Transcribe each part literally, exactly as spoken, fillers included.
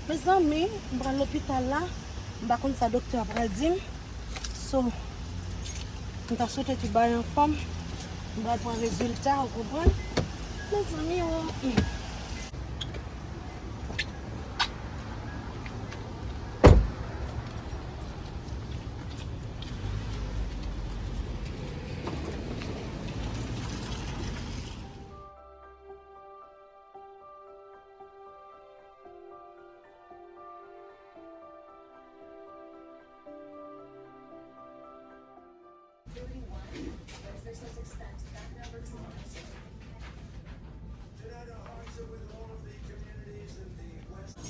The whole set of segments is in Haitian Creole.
Mezanmi, m pral lopital la, m pa konn sa doktè a pral di m. So, m ta swete tout bagay anfòm, m pral pran rezilta, ou konprann? Mezanmi o.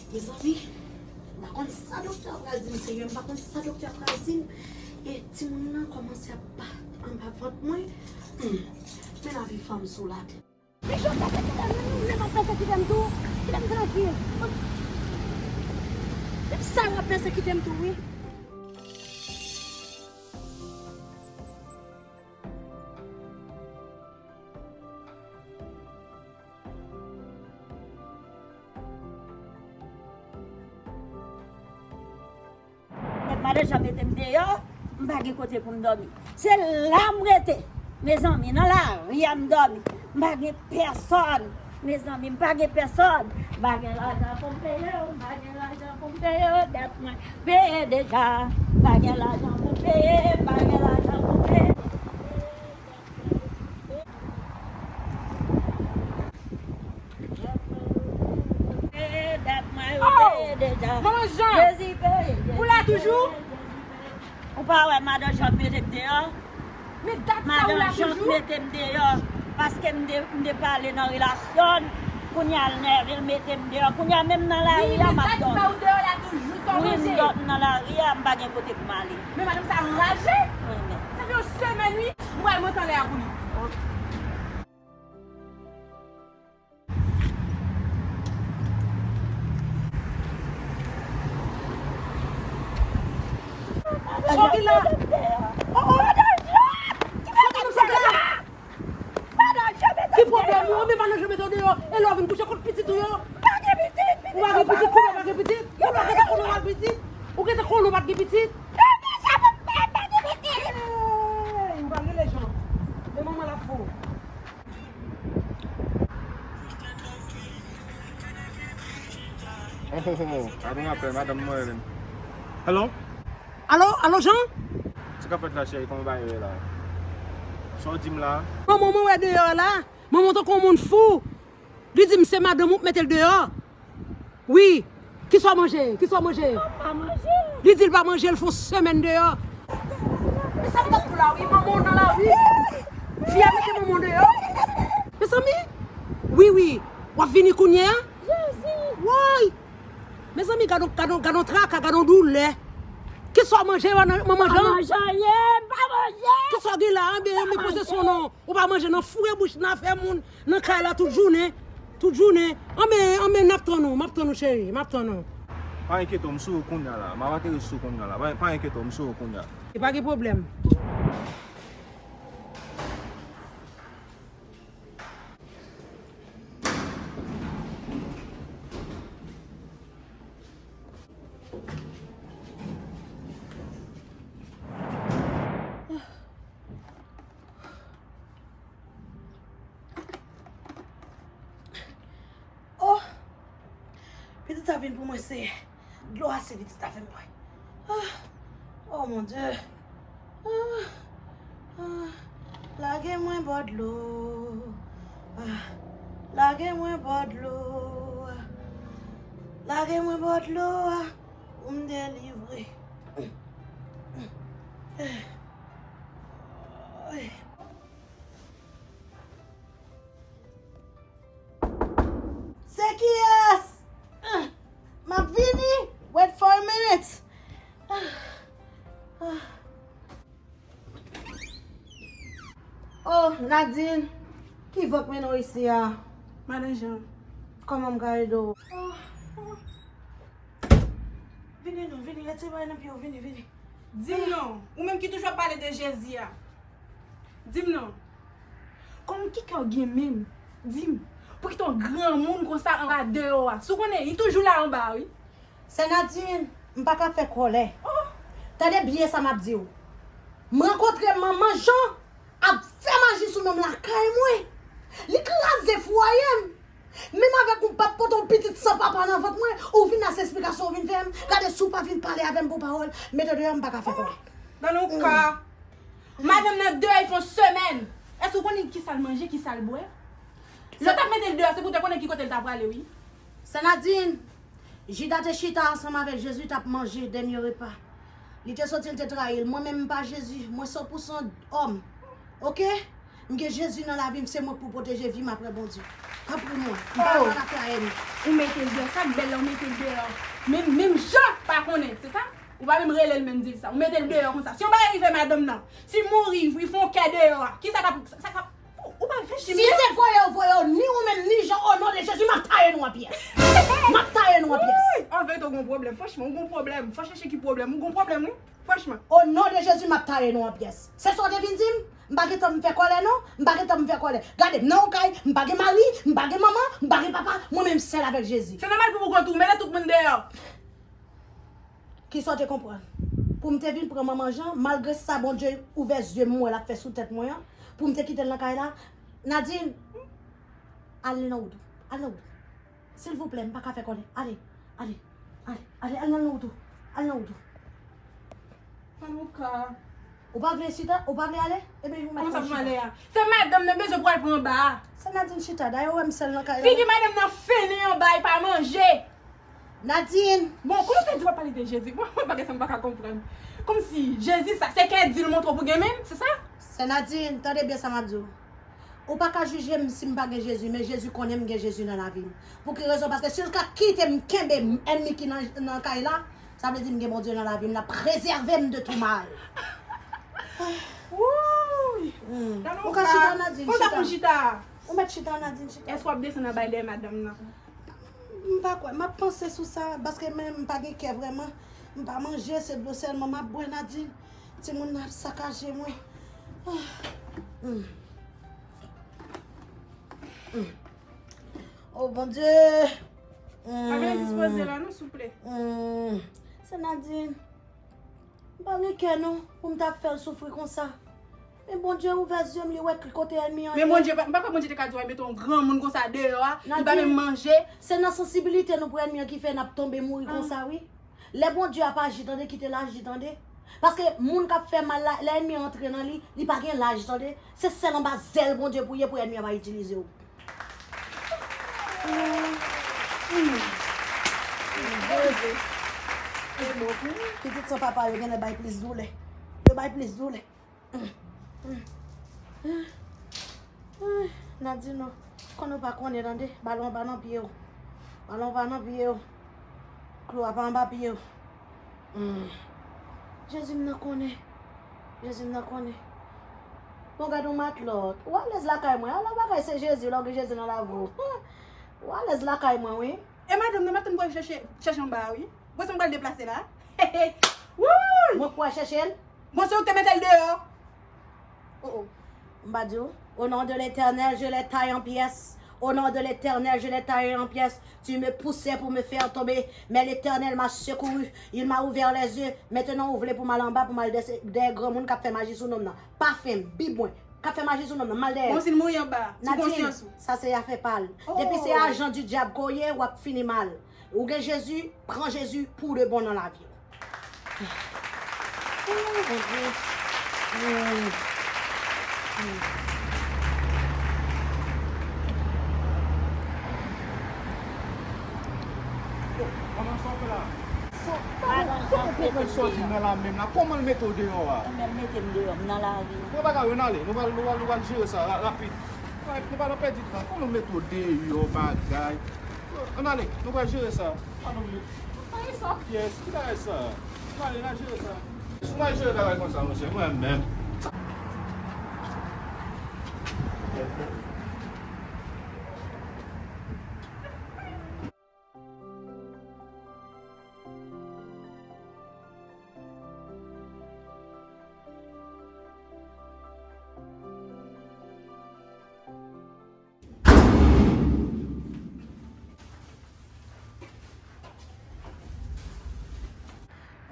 Mezanmi, m pa konn sa doktè a pral di m, serye, m pa konn sa doktè a pral di m. E timoun nan kòmanse ap bat anba vant mwen. Hmm. Men lavi fanm sou latè. Pichon pèsekite m, menm mwen menm ap pèsekite m tou. Kite m trankil. Menm sa yo ap pèsekite m tou, wi. Mèt Madan Jan mete m deyò, m pa gen kote pou m dòmi. Se la m rete. Mezanmi, nan lari a m dòmi. M pa gen pèsòn. Mezanmi, m pa gen pèsòn. M pa gen lajan pou m peye yo, m pa gen lajan pou m peye yo. Dèt mwen peye deja. M pa gen lajan pou m peye, m pa gen lajan pou m peye. Oh! Manman Jan! Ou la toujou? Ou pa wè Madan Jan mete m deyò? Men dat sa ou la toujou? Madan Jan mete m deyò paske m te, m te pale nan relasyon n. Kounye a l nève, l mete m deyò. Kounye a menm nan lari a m ap dòmi. Wi, men dat sa ou deyò la toujou, sa w manje? Wi, m dòmi nan lari a, m pa gen kote pou m ale. Men madanm sa anraje. Wi, men. Sa fè yon semèn, wi. M pral monte anlè a pou li. Sa w gen la? Oh, oh. Sa w gen la? Ki pwoblèm ou? Anben Madan Jan mete w deyò. E lè w vin kouche kot pitit ou yo? Ou pa gen pitit, kounya w pa gen pitit? Ou pa gentan konnen w pa gen pitit? Ou gentan konnen w pa gen pitit? Hey, m pa rele Jan. Men manman l ap fou. Oh, oh, oh, oh. Pa gen apèl, madanm mwen rele m. Hello? Alo, alo, Jan? Sa k ap fèt la, cheri? Kòman bagay yo ye la? Sa w di m la? Manman mwen wè deyò la. Manman tankou yon moun fou. Li di m se madanm ou k mete l deyò. Wi. Kisa w manje? Kisa w manje? Mwen pa manje. Li di l pa manje, l fè yon semèn deyò. Men sa m t ap di w la, wi, manman w nan lari. Fi a mete manman w deyò. Mezanmi, wi, wi, w ap vini kounye a? Jezi! Woy! Mezanmi, gad on, gad on, gad on traka, gad on doulè. Kisa w manje, manman Jan? Pa manje anyen, pa manje! Kisa w gen la? Anben, anben, poze son non. Ou pa manje nan foure bouch nan afè moun, nan kay la tout jounen, tout jounen. Anben, anben, n ap tann ou, m ap tann ou, cheri, m ap tann ou. Pa enkyete w, m sou ou kounye a la. M ap ateri sou ou kounye a la. Pa, pa enkyete w, m sou ou kounye a. E pa gen pwoblèm. Oh! Pitit sa vin pou mwen, Senyè. Dlo ase pitit sa fè m bwè. Ah! Oh, mon Dieu! Ah! Ah! Lage mwen bò dlo. Ah! Lage mwen bò dlo. Ah! Lage mwen bò dlo a pou m delivre. Se kiyès? M ap vini. Wait for a minute. Oh, Nadine, ki van k mennen w isi a? Madan Jan. Kòman m ka ede w? Vini non, vini, retire bagay nan pye w, vini, vini. Di m non, ou menm ki toujou ap pale de Jezi a. Di m non. Kòman ki kè w gen menm? Di m. Pou kite yon granmoun konsa anba deyò a. Si w konnen, li toujou la anba, wi. Sè Nadine, m pa ka fè kòlè. Tande byen sa m ap di w. M rankontre Manman Jan ap fè maji sou nonm lakay mwen. Li kraze fwaye m. Menm avèk ou p ap pote yon pitit san papa nan vant mwen, ou vin ase esplikasyon ou vin fè m. Gade si w pa vin pale avè m pou pawòl, mete deyò m pa ka fè kòlè. Nan yon ka, madanm nan deyò, li fè yon semèn. Èske w konnen ki sa l manje, ki sa l bwè? Lè w t ap mete l deyò, se pou w te konnen ki kote l ta prale, wi. Sè Nadine, Jida te chita ansanm avèk Jezi, t ap manje dènye repa. Li te soti, l te trayi l. Mwen menm, m pa Jezi. Mwen san pou san òm. Oke? M gen Jezi nan lavi m, se mwen k pou pwoteje vi m apre Bondye. Tanpri mwen, m pa nan afè a ènmi. Ou mete l deyò, sa k bèl la, ou mete l deyò. Menm, menm Jan pa konnen, se sa? Ou pa menm rele l menm di l sa. Ou mete l deyò konsa. Si yon bagay rive madanm nan, si l mouri, li fè yon kè deyò a, kisa k ap, sa k ap, ou, ou pa reflechi menm? Si se voye yo voye yo, ni ou menm, ni Jan, o non de Jezi, m ap taye nou an pyès. M ap taye nou an pyès. Wi, an verite, ou gon pwoblèm. Franchman, ou gon pwoblèm. Fò chèche ki pwoblèm. Ou gon pwoblèm, wi. Franchman. O non de Jezi, m ap taye nou an pyès. Se sa w te vin di m? M pa gen tan m fè kòlè, non. M pa gen tan m fè kòlè. Gade m nan yon kay, m pa gen mari, m pa gen manman, m pa gen papa, mwen menm sèl avèk Jezi. Se nòmal pou ou kontou, mete tout moun deyò. Kisa w te konprann? Pou m te vin pran Manman Jan, malgre sa Bondye ouvè zye m, m wè l ap fè sou tèt mwen an, pou m te kite l nan kay la? Nadine, al nan wout ou. Al nan wout ou. Silvouplè, m pa ka fè kòlè. Ale, ale, ale, ale, al nan wout ou. Al nan wout ou. Anouka. Ou pa vle chita? Ou pa vle ale? Ebyen, ou mèt fè chita. Kòman sa pou m ale a? Se madanm nan bezwen pou al pran anba a. Sè Nadine chita. Dayè, ou wè m sèl nan kay la. Figi madanm nan fennen anba, li pa manje. Nadine! Bon, kòman sa di w ap pale de Jezi? Mwen, mwen pa gen sa m pa ka konprann. Kòmsi Jezi sa, se kè di l montre w pou gen men l, se sa? Sè Nadine, tande byen sa m ap di w. Ou pa ka jije m si m pa gen Jezi, men Jezi konnen m gen Jezi nan lavi m. Pou ki rezon? Paske si l ka kite m kenbe m, ènmi ki nan, nan kay la, sa vle di m gen Bondye nan lavi m, l ap prezève m de tou mal. Wouy! Hmm. Ou ka chita, Nadine, chita. Ou mèt chita, Nadine, chita. Èske w ap desann anba dèyè madanm nan? M pa kwè. M ap panse sou sa, paske men m pa gen kè vrèman. M pa manje, se dlo sèlman m ap bwè, Nadine. Timoun nan ap sakaje mwen. Ah. Hmm. Hmm. Oh, Bondye. Pa vin dispoze la, non, souple. Hmm. Sè Nadine. M pa gen kè non, pou m t ap fè l soufri konsa. Men Bondye ouvè zye m, li wè ki kote ènmi an ye. Men Bondye, m pa kwè Bondye te ka di w al mete yon granmoun konsa deyò a, li pa menm manje. Se nan sansibilite nou pou ènmi an ki fè n ap tonbe mouri konsa, wi. Lè Bondye ap aji, tande, kite l aji, tande. Paske moun k ap fè mal la, lè ènmi an antre nan li, li pa gen laj, tande. Se sèl anba zèl Bondye pou w ye pou ènmi an pa itilize w. Pitit san papa yo genlè bay plis doulè. Yo bay plis doulè. Nadine, non. Konnen w pa konnen, tande. Balon pa nan pye w. Balon pa nan pye w. Klou a pa anba pye w. Hmm. Jezi m nan konnen. Jezi m nan konnen. Bon, gad yon matlòt. Ou alèz lakay mwen. Ala bagay se Jezi, lè w gen Jezi nan lavi w. Ou alèz lakay mwen, wi. E madanm nan, madanm pral chèche, chèche anba a, wi. Bon, se mwen pral deplase la. Wouy! Mwen pral chèche l. Bon, se ou ki te mete l deyò. Oh, oh. M pa di w, au nom de l'Éternel, je les taille en pièces. Au nom de l'Éternel, je les taille en pièces. Tu me poussais pour me faire tomber, mais l'Éternel m'a secouru. Il m'a ouvert les yeux. Maintenant, ou vle pou m al anba, pou m al dèyè granmoun k ap fè maji sou nonm nan. Pa fè m, Bib mwen, k ap fè maji sou nonm nan, m al dèyè. Bon, si l mouri anba, sou konsyans ou. Sa se afè pa l. Depi se ajan di dyab ke w ye, w ap fini mal. Ou gen Jezi, pran Jezi pou de bon nan lavi w. Oh, Bondye. Hmm. Hmm. Yo, manman, sa w fè la? Sa, kòman, kòman w pran sòdi nan la menm la? Kòman l mete w deyò a? Enben, l mete m deyò, m nan lari. Bon, bagay, ann ale. Nou pral, nou pral, nou pral jere sa ra-, rapid. Nou pa nan pèdi tan. Kòman l mete w deyò, bagay? Ann ale, nou pral jere sa. Pa nan vle. Pa gen sa pyès. Ki bagay sa? Ann ale, n a jere sa. Si w pa jere bagay konsa, monchè, mwen menm.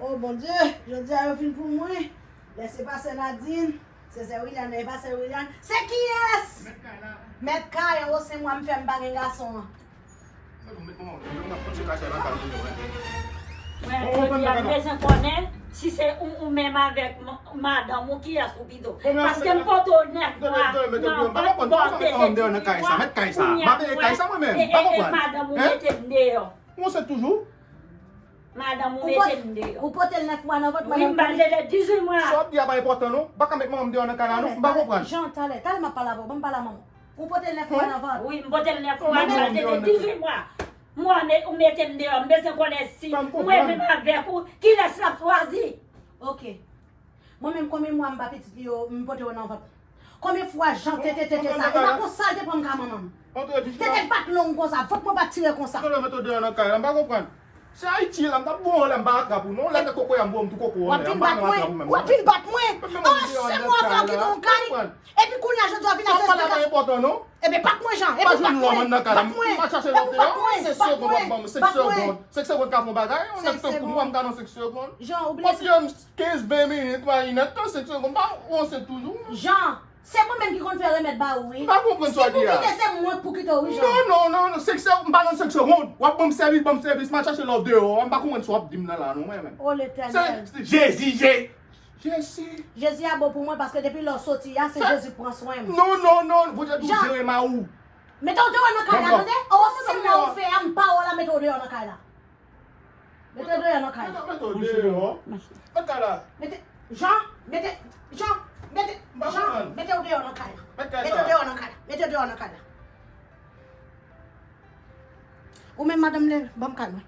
Oh Bondye, jodi a yo fin pou mwen. Lè se pastè Nadine, se sè William, e pastè William. Se kiyès? Mèt kay la. Mèt kay, o se mwa m fè m pa gen gason an. Mwen, jodi a, m bezwen konnen si se ou, ou menm avèk m-, madanm ou, kiyès ou pito. Paske m pote w nèf mwa nan vant bò, te gen dizuit mwa, kounye a, mwen, e, e, e, madanm ou mete m deyò. Madanm ou mete m deyò. Ou pote l nèf mwa nan vant, madanm. Wi, m ba l te de dizuit mwa. Sa w ap di a pa enpòtan non. M pa ka met manman m deyò nan kay la non. M pa konprann. Jan, talè, talè m ap pale avè w. Ban m pale a manman. Ou pote l nèf mwa nan vant. Wi, m pote l nèf mwa, m ba l te de dizuit mwa. Mwa, ou mete m deyò, m bezwen konnen si mwen menm avèk ou, kilès l ap chwazi? Ok. Mwen menm, konbyen mwa m ba pitit li yo, m pote yo nan vant? Konbyen fwa Jan te, te, te, te sa? E pa konsa l te pran m ka manman m. Tete l pa t long konsa, vant mwen pa t tire konsa. Mwen mete w deyò nan kay la, m pa konprann. Se Ayiti la, m t ap bon lè m pa atrap ou non. Lè te kokoye a m voye m tou kokoye anlè a, m pa janm atrap ou menm non. W ap vin bat mwen. Oh, se mwen sa w kite yon kay. Epi kounye a jodi a w vin a se esplikasyon. Ebyen bat mwen Jan, epi bat mwen. Bat mwen. Epi bat mwen. Bat mwen. Senk segonn w ap ban mwen, senk segonn. Senk segonn ka fè yon bagay, yon nèg tankou mwen, m ka nan senk segonn. Jan, ou bliye. Kenz, ven minit, marinèt, nan senk segonn, pa ranse toujou. Jan, se mwen menm ki konn fè remèd ba ou, wi. M pa konprann sa w di a. Si pou kite, se mwen k pou kite w, wi, Jan. Non, non, non, non, senk segonn, m pa nan senk segonn. W ap ban m sèvis, ban m sèvis, m al chache love deyò a, m pa konprann sa w ap di m nan la, non, mwen menm. O Letènèl. Se Jezi, Je-, Jezi. Jezi a bon pou mwen, paske depi lè w soti a, se Jezi k pran swen m. Non, non, non, Bondye di w jere mari w. Mete w deyò nan kay la, tande? O, se mwen ou fè a, m pa w la, mete w deyò nan kay la. Mete w deyò nan kay la. Mete w deyò. Nan kay la. Mete, Jan, mete, Jan, mete, Jan, mete w deyò nan kay la. Mete w deyò nan kay la. Mete w deyò nan kay la. Ou menm madanm, leve, ban m kay mwen.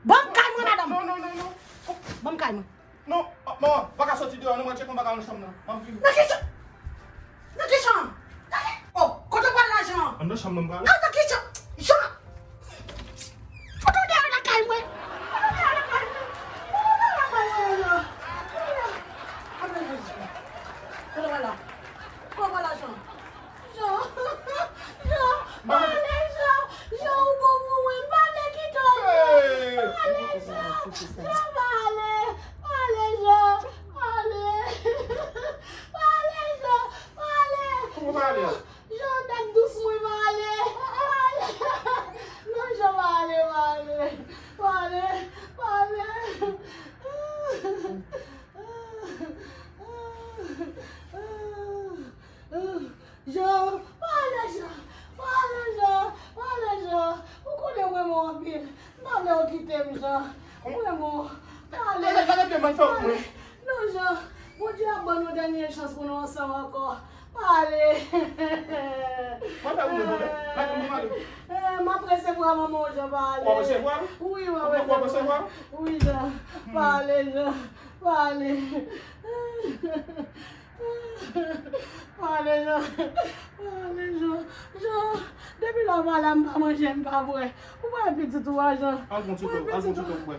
Ban m kay mwen, madanm. Non, non, non, non. Ban m kay mwen. Non, manman, m pa ka soti deyò non, mwen tcheke yon bagay nan chanm nan. Ban m fini. Nan ki chanm? Nan ki chanm? Nan ki, oh, kote w pral la, Jan? Anndan chanm nan m prale. Ah, nan ki chanm? Jan! Kote w deyò lakay mwen? Kote w deyò lakay mwen? Kote w deyò lakay mwen, Jan? Kote w pral la? Kote w pral la, Jan? Jan, Jan, pale, Jan, Jan, ou bon pou mwen, m pa vle kite w, Jan. Pale, Jan, Jan, pale, pale, Jan, pale, pale, Jan, pale. Kòman pale a? Jan, dat dous mwen, pale, pale. Non, Jan, pale, pale, pale, pale. Jan, pale Jan, pale Jan, pale Jan. Ou konnen mwen renmen w anpil. M pa vle w kite m, Jan. Mwen renmen w. Pale. Gade, gade pye m al fè w mwen. Non, Jan. Bondye ap ban nou dènye chans pou nou ansanm ankò. Pale. Mwen fè ou mwen, mwen fè ou mwen. Eh, m ap resevwa manman w, Jan, pale. W ap resevwa l? Wi, m ap resevwa l. Ou poko resevwa l? Wi, Jan. Pale, Jan. Pale. Pale, Jan. Pale, Jan. Jan, depi lè w pa la, m pa manje, m pa bwè. Ou pa wè pitit ou a, Jan? Al pran ti kòk, al pran ti kòk bwè.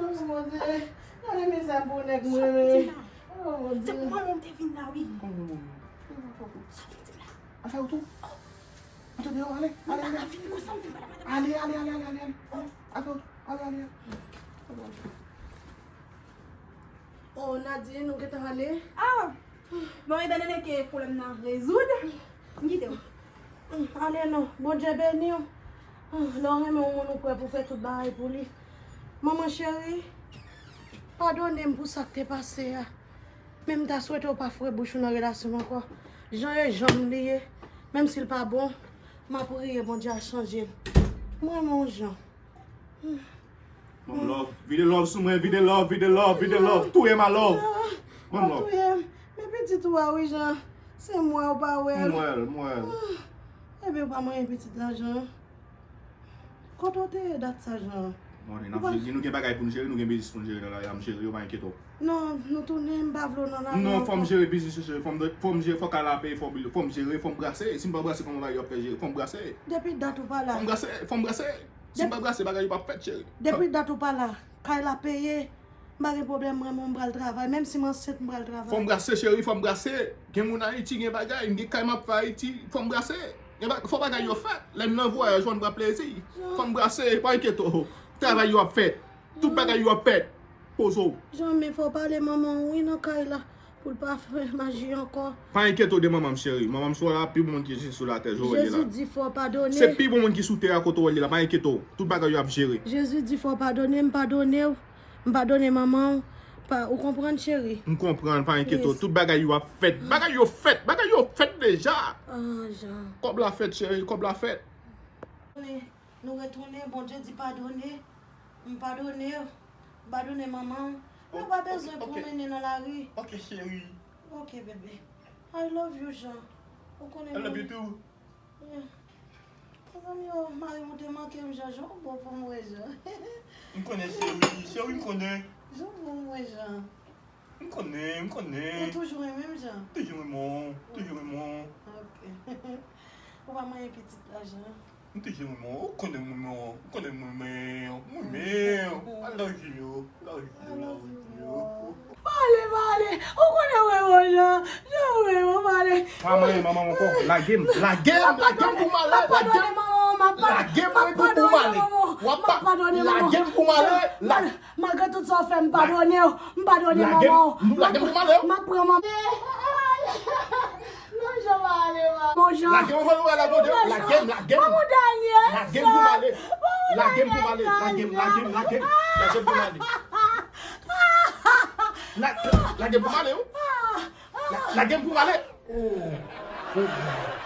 Oh, Bondye. Gade mizè pou nèg mwen, men. Oh, Bondye. Se pou manman w te vin la, wi. Kòman manman w? Sa w vin di m la? Afè w tou? Antre deyò, ale, ale, ale. Ale, ale, ale, ale, ale, ale. Ale, afè w tou, ale, ale, ale. Oh, Nadine, ou gentan ale? Ah! Bon, etan done ke pwoblèm nan rezoud, m kite w. Ale non, Bondye beni w. Lè w renmen yon moun, ou prè pou fè tout bagay pou li. Manman cheri, padone m pou sa k te pase a. Men m ta swete w pa foure bouch ou nan relasyon m ankò. Jan e Jan m li ye. Menm si l pa bon, m ap priye Bondye a chanje l. M renmen w, Jan. Ban m love. Vide love sou mwen, vide love, vide love, vide love. Touye m a love. Ban m love. Touye m. Men pitit ou a, wi, Jan. Se m wè, ou pa wè l. M wè l, m wè l. Ebyen, ou pa manyen pitit la, Jan. Kote w te ye dat sa, Jan? Non, n ap jere, nou gen bagay pou n jere, nou gen biznis pou n jere nan lari a, m jere yo, pa enkyete w. Non, nou tounen, m pa vle w nan lari a ankò. Non, fò m jere biznis yo, cheri. Fò m, fò m jere, fòk al ape, fò m, fò m jere, fò m brase. Si m pa brase, kòman bagay yo ap fè jere? Fò m brase. Depi dat ou pa la. Fò m brase, fò m brase. Si m pa brase, bagay yo p ap fèt, cheri. Depi dat ou pa la, kay la peye. M pa gen pwoblèm, mwen, mwen, m pral travay. Menm si m ansent, m pral travay. Fò m brase, cheri, fò m brase. Gen moun Ayiti, gen bagay. M gen kay m ap fè Ayiti, fò m brase. Gen ba-, fò bagay yo fèt. Lè m nan vwayaj, fò m pran plezi. Fò m brase, pa enkyete w. Travay yo ap fèt. Tout bagay yo ap fèt. Poze w. Jan, men fò w pale manman w wi nan kay la. Pou l pa fè maji ankò. Pa enkyete w de manman m, cheri. Manman m sou la, pi bon moun ki egziste sou latè, Joel ye la. Jezi di fò w padone. Se pi bon moun ki sou tè a kote w ye la, pa enkyete w. Tout bagay yo ap jere. Jezi di fò w padone, m padone w. M padone manman w. Pa, ou konprann, cheri? M konprann, pa enkyete w. Tout bagay yo ap fèt. Bagay yo fèt. Bagay yo fèt deja. Ah, Jan. Kòb la fèt, cheri. Kòb la fèt. Nou retounen, Bondye di padone. M padone w. M padone manman w. Nou pa bezwen pwomennen nan lari. Ok, cheri. Ok, bebe. I love you, Jan. Ou konnen I love you too. Yeah. Mezanmi, oh, mari m ou te manke m, Jan. Jan ou bon pou mwen, Jan. M konnen, cheri. Cheri, m konnen. Jan ou bon pou mwen, Jan. M konnen, m konnen. Ou toujou renmen m, Jan? Toujou renmen w, toujou renmen w. Ok. Ou pa manyen pitit la, Jan? M toujou renmen w, ou konnen m renmen w, ou konnen m renmen w, m renmen w. I love you, I love you, I love you. Pale, pale, ou konnen w renmen w, Jan? Jan ou renmen w, pale. Pa manyen manman m ankò, lage m, lage m, lage m pou m ale, lage m. Lage m pou m ale. W ap pa, lage m pou m ale. Malgre tout sa w fè, m padone w. M padone manman w. Lage m pou m ale. M ap pran manman. Non, Jan pa ale, manman. Lage m, lage m, lage m. Manman, dènye. Lage m pou m ale. Lage m pou m ale. Lage m, lage m, lage m. Lage m pou m ale. Lage m pou m ale, wi. Lage m pou m ale. Oh.